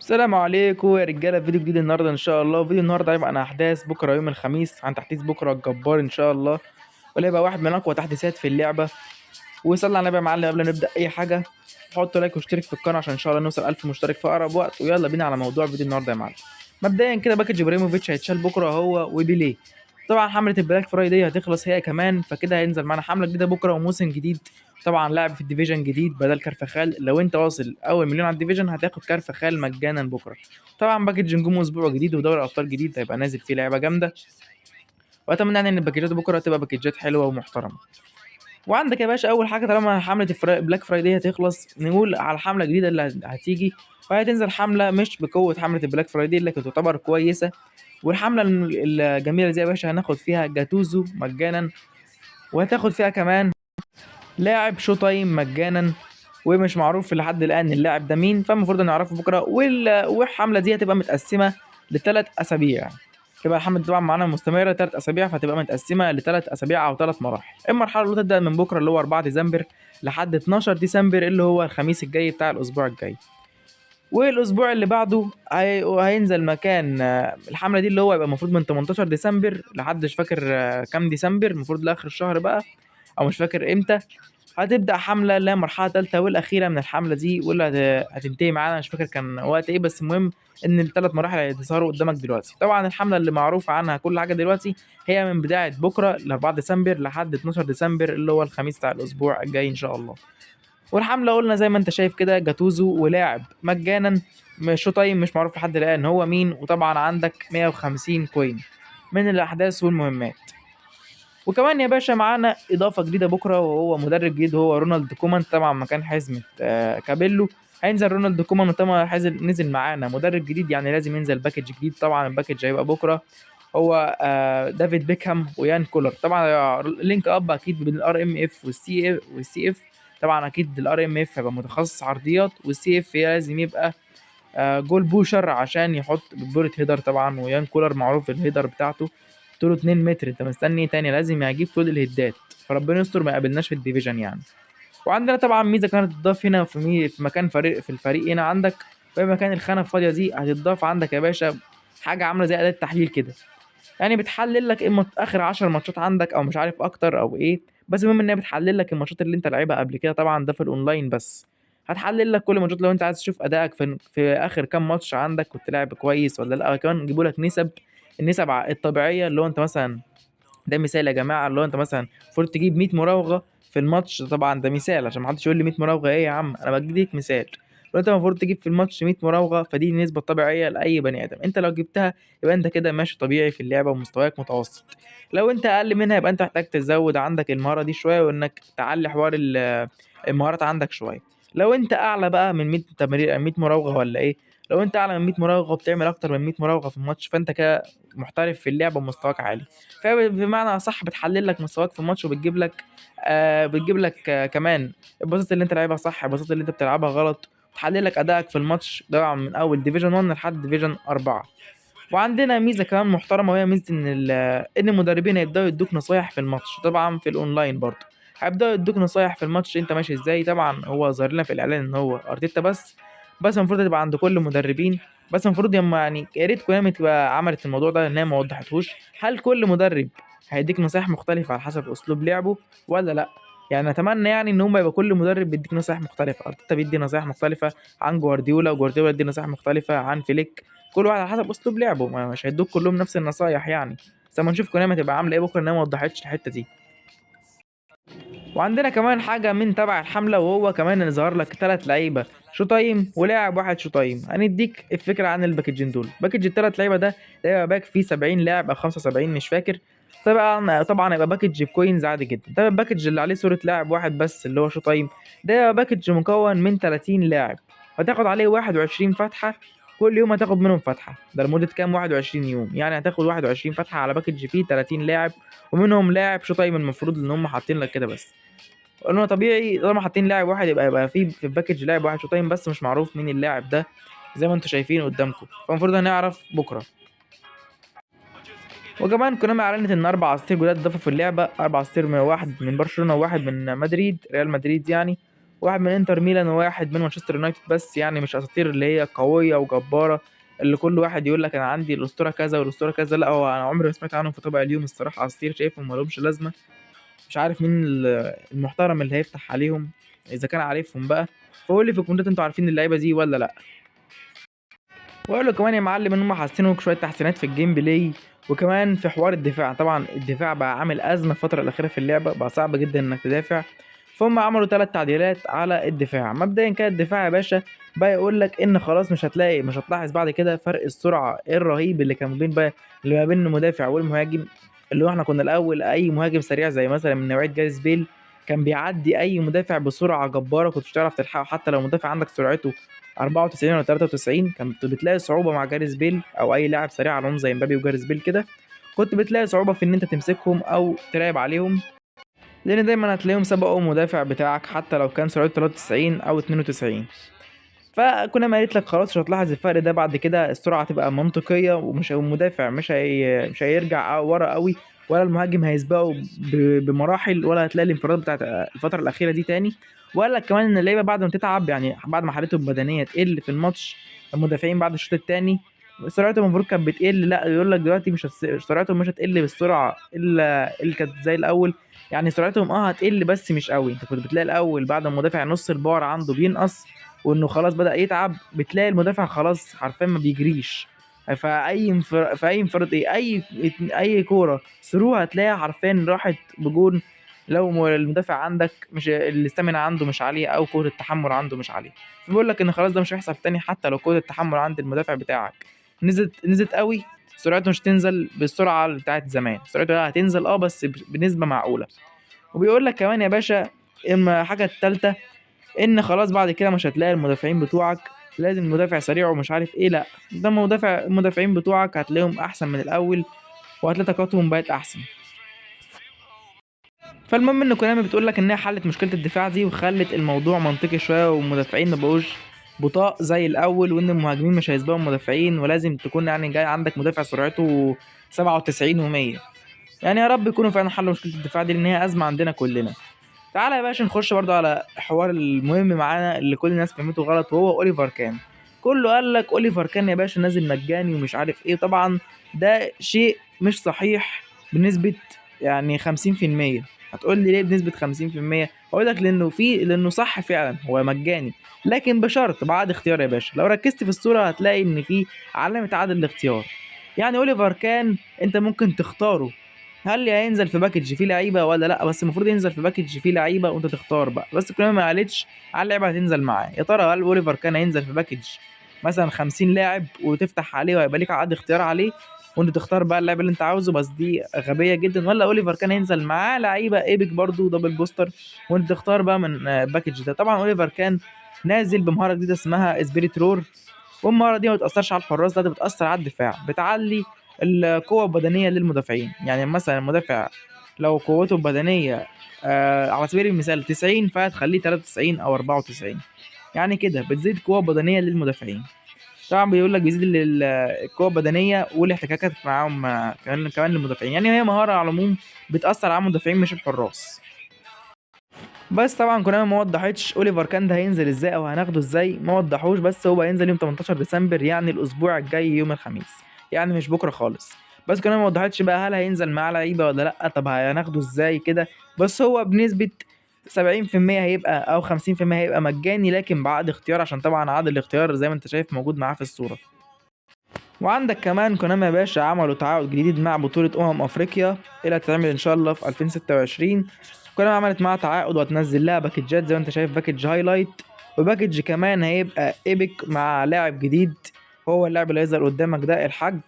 السلام عليكم يا رجاله، فيديو جديد النهارده ان شاء الله. فيديو النهارده هيبقى عن احداث بكره يوم الخميس، عن تحديث بكره الجبار ان شاء الله، واللي هيبقى واحد من اقوى تحديثات في اللعبة. وصلى على النبي يا معلم. قبل ما نبدا اي حاجة حط like واشترك في القناة عشان ان شاء الله نوصل 1000 مشترك في اقرب وقت. ويلا بينا على موضوع فيديو النهارده يا معلم. مبدئيا كده package ابراهيموفيتش هيتشال بكره هو وبيليه. طبعا حمله ال Black Friday هتخلص هي كمان، فكده هينزل معانا حمله جديدة بكره وموسم جديد. طبعا لاعب في ال division جديد بدل كارفخال، لو انت واصل اول مليون على ال division هتاخد كارفخال مجانا بكره. طبعا package نجوم اسبوع جديد ودوري ابطال جديد هيبقى نازل فيه لعيبة جامده، واتمنى يعني ان الباكجات بكره تبقى باكجات حلوة ومحترمه. وعندك يا باشا اول حاجة طالما حمله Black Friday هتخلص، نقول على الحملة الجديدة اللي هتيجي، وهتنزل حمله مش بقوة حمله ال Black Friday لكن تعتبر كويسة. والحمله الجميلة دي يا باشا هناخد فيها جاتوزو مجانا، وهتاخد فيها كمان لاعب show time مجانا، ومش معروف لحد الان اللاعب ده مين، فالمفروض نعرفه بكره. والحمله دي هتبقى متقسمه ل3 اسابيع. تبقى الحملة دي طبعا معانا مستمرة 3 اسابيع، فتبقى متقسمه ل3 اسابيع او 3 مراحل. المرحلة الاولى تبدا من بكره اللي هو 4 ديسمبر لحد 12 ديسمبر اللي هو الخميس الجاي بتاع الاسبوع الجاي. والاسبوع اللي بعده هينزل مكان الحملة دي اللي هو يبقى المفروض من 18 ديسمبر لحد مش فاكر كام ديسمبر، المفروض لاخر الشهر بقى او مش فاكر امتى. هتبدا حمله اللي هي المرحلة الثالثة والاخيرة من الحملة دي، واللي هتنتهي معانا مش فاكر كان وقت ايه، بس المهم ان الثلاث مراحل هيظهروا قدامك دلوقتي. طبعا الحملة اللي معروف عنها كل حاجة دلوقتي هي من بداية بكره ل 4 ديسمبر لحد 12 ديسمبر اللي هو الخميس بتاع الاسبوع الجاي ان شاء الله. والحمله قلنا زي ما انت شايف كده جاتوزو ولاعب مجانا show time مش معروف لحد الان هو مين، وطبعا عندك 150 coin من الاحداث والمهمات. وكمان يا باشا معانا اضافه جديدة بكره، وهو مدرب جديد هو رونالد كومان، طبعا مكان حزمه كابيلو هينزل رونالد كومان. وطبعا نزل معانا مدرب جديد، يعني لازم ينزل package جديد. طبعا ال package هيبقى بكره هو دافيد بيكهام ويان كولر. طبعا link up اكيد بين ال RMF وال CF وال CF. طبعا اكيد ال RMF هيبقى متخصص عرضيات، وال CF لازم يبقى goal poacher عشان يحط bullet header طبعا. ويان كولر معروف ال header بتاعته، طوله 2 متر، انت مستني ايه تاني؟ لازم يجيب كل الهيدات، فربنا يستر ما يقابلناش في ال division يعني. وعندنا طبعا ميزة كانت تضاف هنا في مكان فريق في الفريق هنا عندك في مكان الخانة الفاضيه دي، هتضاف عندك يا باشا حاجة عامله زي اداه تحليل كده، يعني بتحلل لك ايه اخر 10 ماتشات عندك او مش عارف اكتر او ايه، بس المهم ان هي بتحلل لك الماتشات اللي انت لعبها قبل كده. طبعا ده في الاونلاين بس، هتحلل لك كل الماتشات لو انت عايز تشوف ادائك في اخر كام ماتش عندك، كنت لاعب كويس ولا لا. كمان يجيبوا لك نسب، النسب الطبيعيه، اللي هو انت مثلا، ده مثال يا جماعه، اللي هو انت مثلا المفروض تجيب 100 مراوغه في الماتش. طبعا ده مثال عشان ما حدش يقول لي 100 مراوغه ايه يا عم، انا بديك مثال. لو انت المفروض تجيب في الماتش 100 مراوغه، فدي النسبة الطبيعية لاي بني ادم. انت لو جبتها يبقى انت كده ماشي طبيعي في اللعبة ومستواك متوسط. لو انت اقل منها يبقى انت محتاج تزود عندك المهارة دي شويه، وانك تعلي حوار المهارات عندك شويه. لو انت اعلى بقى من 100 تمرير، 100 مراوغه ولا ايه، لو انت اعلى من 100 مراوغه وبتعمل اكتر من 100 مراوغه في الماتش، فانت كده محترف في اللعبة ومستواك عالي. فبمعنى اصح بتحلل لك مستواك في الماتش، وبتجيب لك كمان الباصات اللي انت لعبها صح، الباصات اللي انت بتلعبها غلط، تحلل لك ادائك في الماتش ده من اول division 1 لحد division 4. وعندنا ميزة كمان محترمه، وهي ميزة ان المدربين هيبداوا يدوك نصايح في الماتش. طبعا في الاونلاين برضه هيبداوا يدوك نصايح في الماتش انت ماشي ازاي. طبعا هو ظاهر لنا في الاعلان ان هو ارتيتا بس المفروض تبقى عند كل المدربين. بس المفروض يما يعني يا ريت كونامي تبقى عملت الموضوع ده، لان هي ما وضحتهوش. هل كل مدرب هيديك نصايح مختلفة على حسب اسلوب لعبه ولا لا؟ يعني اتمنى يعني ان هم يبقى كل مدرب بيديك نصايح مختلفه. ارتيتا بيدي نصايح مختلفة عن جوارديولا، وجوارديولا يدي نصايح مختلفة عن فليك. كل واحد على حسب اسلوب لعبه، ما مش هيدوك كلهم نفس النصايح يعني. بس اما نشوف كونامي هتبقى عامله ايه بكره، انها ما وضحتش الحتة دي. وعندنا كمان حاجة من تبع الحمله، وهو كمان ان ظهر لك ثلاث لعيبة show time ولاعب واحد show time. هنديك الفكرة عن الباكجين دول. package الثلاث لعيبة ده ده pack فيه 70 لاعب او 75 مش فاكر. طبعا طبعا هيبقى package ب coins عادي جدا. طب ال package اللي عليه صوره لاعب واحد بس اللي هو show time ده package مكون من 30 لاعب، هتاخد عليه 21 فتحه، كل يوم هتاخد منهم فتحه. ده لمدة كام؟ 21 يوم. يعني هتاخد 21 فتحه على package فيه 30 لاعب ومنهم لاعب show time. المفروض ان هم حاطين لك كده، بس لانه طبيعي طالما حاطين لاعب واحد يبقى في ال package لاعب واحد show time، بس مش معروف مين اللاعب ده زي ما انتم شايفين قدامكم، فالمفروض هنعرف بكره. وكمان كونامي اعلنت ان اربع اساطير جداد ضافوا في اللعبه، اربع اساطير، من واحد من برشلونة وواحد من مدريد، ريال مدريد يعني، واحد من انتر ميلان وواحد من مانشستر يونايتد، بس يعني مش اساطير اللي هي قوية وجباره اللي كل واحد يقول لك انا عندي الاسطورة كذا والاسطوره كذا. لا، هو انا عمري ما سمعت عنهم في طبق اليوم الصراحه، اساطير شايفهم مالهمش لازمه. مش عارف مين المحترم اللي هيفتح عليهم اذا كان عارفهم بقى، فقول لي في الكومنتات انتوا عارفين اللعيبة دي ولا لا. وقالوا كمان يا معلم ان هم حسنوا شوية تحسينات في ال gameplay وكمان في حوار الدفاع. طبعا الدفاع بقى عامل ازمة الفترة الاخيرة في اللعبة، بقى صعب جدا انك تدافع، فهم عملوا 3 تعديلات على الدفاع. مبدئيا كده الدفاع يا باشا بقى يقول لك ان خلاص مش هتلاحظ بعد كده فرق السرعة الرهيب اللي كان بين بقى اللي ما بين المدافع والمهاجم، اللي هو احنا كنا الاول اي مهاجم سريع زي مثلا من نوعية جاريث بيل كان بيعدي اي مدافع بسرعة جبارة، كنتش تعرف تلحقه حتى لو مدافع عندك سرعته 94 ولا 93، كنت بتلاقي صعوبة مع جاريث بيل او اي لاعب سريع على العموم زي مبابي وجاريث بيل كده، كنت بتلاقي صعوبة في ان انت تمسكهم او تلعب عليهم، لان دايما هتلاقيهم سبقوا المدافع بتاعك حتى لو كان سرعته 93 او 92. فكنا ما قالت لك خلاص مش هتلاحظ الفرق ده بعد كده، السرعة هتبقى منطقية ومش المدافع مش هيرجع ورا قوي، ولا المهاجم هيسبقه بمراحل، ولا هتلاقي الانفراد بتاعت الفترة الاخيرة دي تاني. وقال لك كمان ان اللعيبة بعد ما تتعب، يعني بعد ما حالتهم البدنية تقل في الماتش، المدافعين بعد الشوط الثاني سرعتهم المفروض كانت بتقل، لا يقول لك دلوقتي مش سرعتهم مش هتقل بالسرعة الا اللي كانت زي الاول، يعني سرعتهم هتقل بس مش قوي. انت كنت بتلاقي الاول بعد ما المدافع نص البار عنده بينقص وانه خلاص بدأ يتعب، بتلاقي المدافع خلاص حرفيا ما بيجريش، فاي انفراد ايه اي كورة through هتلاقيها حرفيا راحت بجون لو المدافع عندك مش ال stamina عنده مش عالية او قوة التحمل عنده مش عالية. فبيقول لك ان خلاص ده مش هيحصل تاني، حتى لو قوة التحمل عند المدافع بتاعك نزلت قوي، سرعته مش تنزل بالسرعة بتاعت زمان، سرعته هتنزل بس بنسبة معقولة. وبيقول لك كمان يا باشا اما حاجة الثالثة ان خلاص بعد كده مش هتلاقي المدافعين بتوعك لازم مدافع سريع ومش عارف ايه، لا ده المدافعين بتوعك هتلاقيهم احسن من الاول، وهتلاقي طاقتهم بقت احسن. فالمهم ان كونامي بتقول لك انها حلت مشكلة الدفاع دي وخلت الموضوع منطقي شوية، والمدافعين ما بقوش بطاء زي الاول، وان المهاجمين مش هيسبقوا المدافعين، ولازم تكون يعني جاي عندك مدافع سرعته 97 و100. يعني يا رب يكونوا فعلا حلوا مشكلة الدفاع دي لان هي ازمة عندنا كلنا. تعالى يا باشا نخش برضو على حوار المهم معانا اللي كل الناس فهمته غلط، وهو اوليفر كان. كله قال لك اوليفر كان يا باشا نازل مجاني ومش عارف ايه، طبعا ده شيء مش صحيح بنسبة يعني 50%. هتقول لي ليه بنسبة 50%؟ هقول لك لانه صح فعلا هو مجاني، لكن بشرط بعد اختيار يا باشا. لو ركزت في الصورة هتلاقي ان في علامة عدم الاختيار، يعني اوليفر كان انت ممكن تختاره هل هينزل في package فيه لعيبة ولا لا، بس المفروض ينزل في package فيه لعيبة وانت تختار بقى، بس كمان ما قالتش على اللعيبة هتنزل معاه. يا ترى هل اوليفر كان هينزل في package مثلا 50 لاعب وتفتح عليه وهيبقى ليك عقد اختيار عليه وانت تختار بقى اللاعب اللي انت عاوزه، بس دي غبية جدا. ولا اوليفر كان هينزل معاه لعيبة epic برضو double booster وانت تختار بقى من ال package ده. طبعا اوليفر كان نازل بمهارة جديدة اسمها Spirit Roar، والمهاره دي ما بتاثرش على الحراس، لا ده بتاثر على الدفاع، بتعلي القوة البدنية للمدافعين. يعني مثلا المدافع لو قوته البدنية على سبيل المثال 90 فهتخليه 93 أو 94، يعني كده بتزيد قوة بدنية للمدافعين. طبعا بيقول لك بيزيد القوة البدنية والاحتكاكات معاهم، كمان للمدافعين، يعني هي مهارة على العموم بتأثر على المدافعين مش الحراس. بس طبعا كونامي ما وضحتش اوليفر كان ده هينزل ازاي او هناخده ازاي، ما وضحوش، بس هو هينزل يوم 18 ديسمبر، يعني الاسبوع الجاي يوم الخميس، يعني مش بكره خالص. بس كونامي ما وضحتش بقى هل هينزل معاه لعيبة ولا لا، طب هناخده ازاي كده. بس هو بنسبة 70% هيبقى او 50% هيبقى مجاني، لكن بعد اختيار، عشان طبعا عقد الاختيار زي ما انت شايف موجود معاه في الصورة. وعندك كمان كونامي يا باشا عملوا تعاقد جديد مع بطوله افريقيا اللي هتتعمل ان شاء الله في 2026. كونامي عملت معاها تعاقد وهتنزل لها باكجات زي ما انت شايف، package highlight و package كمان هيبقى epic مع لاعب جديد، هو اللاعب اللي هيظهر قدامك ده الحاج.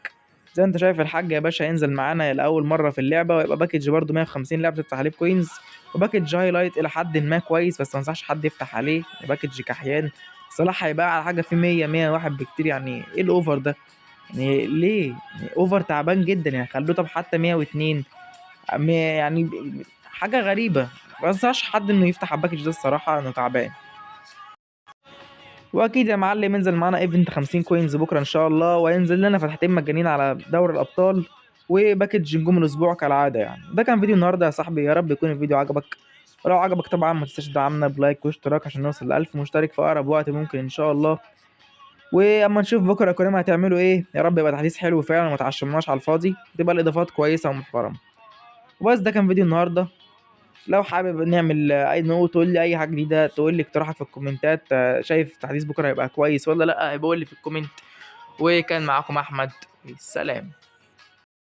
زي ما انت شايف الحاج يا باشا هينزل معانا لاول مرة في اللعبة، ويبقى package برده 150 لاعب تفتح عليه coins، و package highlight الى حد ما كويس، بس ما انصحش حد يفتح عليه، package كحيان صلاح هيبقى على حاجة في 100 101 بكتير، يعني ايه ال over ده؟ يعني ليه؟ يعني over تعبان جدا، يعني خلوه طب حتى 102، يعني حاجة غريبة، ما انصحش حد انه يفتح على ال package ده الصراحة، انه تعبان. واكيد يا معلم ينزل معانا event 50 coins بكره ان شاء الله، وينزل لنا فتحتين مجانين على دوري الابطال و package نجوم الاسبوع كالعادة. يعني ده كان فيديو النهارده يا صاحبي، يا رب يكون الفيديو عجبك، ولو عجبك طبعا ما تنساش تدعمنا ب like واشتراك عشان نوصل ل1000 مشترك في اقرب وقت ممكن ان شاء الله. واما نشوف بكره كونامي هتعملوا ايه، يا رب يبقى تحديث حلو فعلا وما تعشمناش على الفاضي، تبقى الاضافات كويسة ومحترمه. وبس ده كان فيديو النهارده. لو حابب نعمل اي نقطة، تقول لي اي حاجة جديدة، تقول لي اقتراحك في الكومنتات، شايف تحديث بكره هيبقى كويس ولا لا، هيبقى قول لي في ال comment. وكان معاكم احمد، سلام.